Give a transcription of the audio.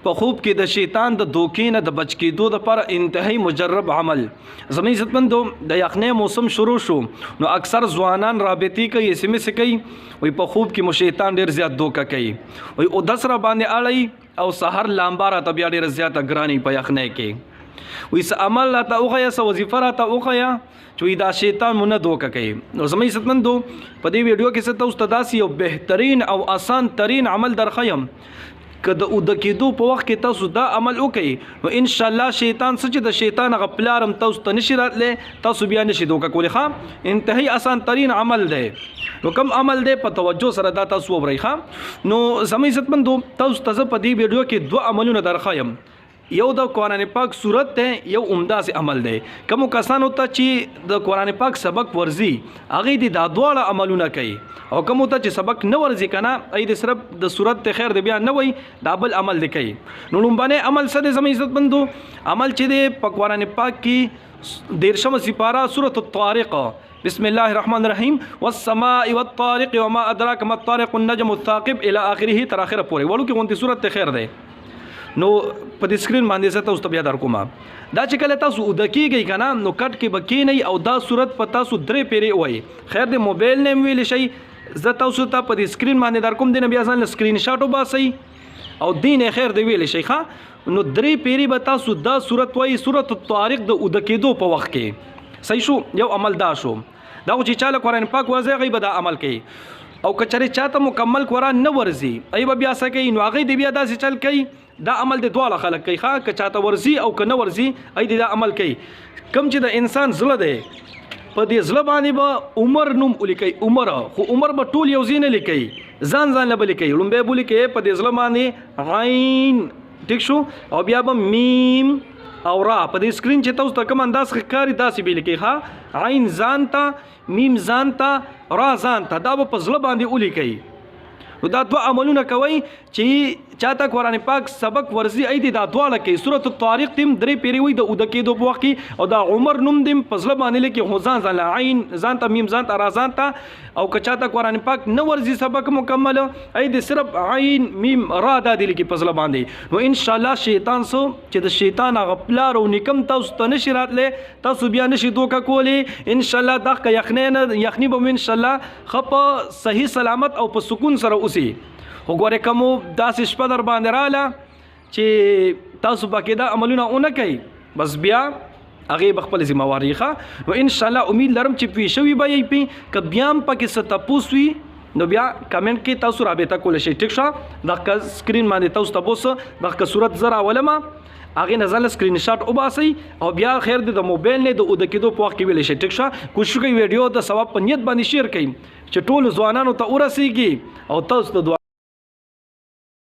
په خوب کې د شیطان د دوکې نه د بچ کېدو دپاره انتهایی مجرب عمل. زموږ عزتمندو، د یخنۍ موسم شروع شو نو اکثر ځوانان رابطې کوي، اس ام اس کوي، وایي په خوب کې مو شیطان ډېر زیات دوکه کوي، وایي اودس را باندې اړوي او سحر لامبا راته بیا ډېره زیاته ګراني په یخنۍ کې، وایي څه عمل راته وښیه، څه وظیفه راته وښیه چې وایي دا شیطان مو نه دوکه کوي. نو زموږ عزتمندو، په دې ویډیو کې زه تاسو ته داسې یو بهترین او اسان ترین عمل درښیم، که د اوده کېدو په وخت کې تاسو دا عمل وکړئ نو ان شاء الله شیطان څه چې د شیطان هغه پلار هم تاسو ته نشي راتلی، تاسو بیا نشي دوکه کولی. ښه، انتهایی اسان ترین عمل دی. نو کوم عمل دی، په توجه سره دا تاسو واورئ. ښه، نو زموږ عزتمندو، تاسو ته زه په دې ویډیو کې دوه عملونه درښایم. یو د قرآن پاک سورت دی، یو همداسې عمل دی. کومو کسانو ته چې د قرآن پاک سبق ورځي هغې دې دا دواړه عملونه کوي، او کومو ته چې سبق نه ورځي که نه، هغې دې صرف د سورت ته خیر دی بیا نه وایي، دا بل عمل دی کوي. نو لومبنی عمل څه دی زموږ عزتمندو؟ عمل چې دی په قرآن پاک کې 30مه سپاره سورة الطارق، بسم الله الرحمن الرحیم، والسماء والطارق وما ادراک ما الطارق النجم الثاقب الى اخره، تر اخره پورې وړوکې غونډې سورت ته خیر دی. نو په دې سکرین باندې زه تاسو ته بیا در کوم. دا چې کله تاسو اوده کیږئ که نه نو کټ کې به کینئ او دا صورت په تاسو درې پیرې ووایئ. خیر دی، موبایل نه هم ویلی شئ. زه تاسو ته په دې سکرین باندې در کوم، دې نه بیا ځان له سکرین شاټ وباسئ او دې نه خیر دی ویلی شئ. ښه، نو درې پیرې به تاسو دا صورت وایئ، سورت الطارق، د اوده کېدو په وخت کې. صحیح شو؟ یو عمل دا شو. دا خو چې چا له قرآن پاک ورځي هغوی به دا عمل کوي، او که چېرې چا ته مکمل قرآن نه ورځي هغوی به بیا څه کوي؟ نو هغوی دې بیا داسې چل کوي. دا عمل دې دواړه خلک کوي. ښه، که چاته ورځي او که نه ورځي هغوی دې دا عمل کوي. کوم چې د انسان زړه دی، په دې زړه باندې به عمر نوم ولیکئ. عمر خو عمر به ټول یو ځای نه لیکئ، ځان ځان له به لیکئ. لومړی به ولیکئ په دې زړه باندې عین، ټیک شو، او بیا به میم او را. په دې سکرین چې تاسو ته کوم انداز ښکاري داسې به لیکئ. ښه، عین ځان ته، میم ځان ته، را ځان ته، دا به په زړه باندې ولیکئ. نو دا دوه عملونه کوئ. چې چاته قرآن پاک سبق ورځي ای دې دا دواړه کوي. سورة الطارق دې هم درې پیرې وایي د اوده کېدو په وخت کې، او دا عمر نوم دې هم په زړه باندې لیکي، خو ځان ځان له، عین ځان ته، میم ځان ته، را ځان ته. او که چاته قرآن پاک نه ورځي سبق مکمل، ای دې صرف عین میم را دا دې لیکي په زړه باندې. نو انشاءالله شیطان څه چې د شیطان هغه پلار او نیکم تاسو ته نشي راتلی، تاسو بیا نشي دوکه کولی. انشاءالله دغه یخنۍ نه یخني به مو انشاءالله ښه په صحیح سلامت او په سکون سره اوسي. خو ګورې که مو داسې شپه در باندې راله چې تاسو پکې دا عملونه ونه کوئ، بس بیا هغې به خپله ذمه واري. ښه، نو انشاءالله امید لرم چې پوه شوي به یئ پې. که بیا هم پکې څه تپوس وي نو بیا کمنټ کې تاسو رابطه کولی شئ. ټیک شه؟ دغه سکرین باندې تاسو ته اوس دغه صورت زه راولم، هغې نه ځان له سکرین شاټ وباسئ او بیا خیر دی د موبایل نه د اوده کېدو په وخت کې ویلی شئ. ټیک شه؟ کوشش وکړئ ویډیو د ثواب په نیت باندې شیر کړئ چې ټولو ځوانانو ته ورسیږي، او تاسو ته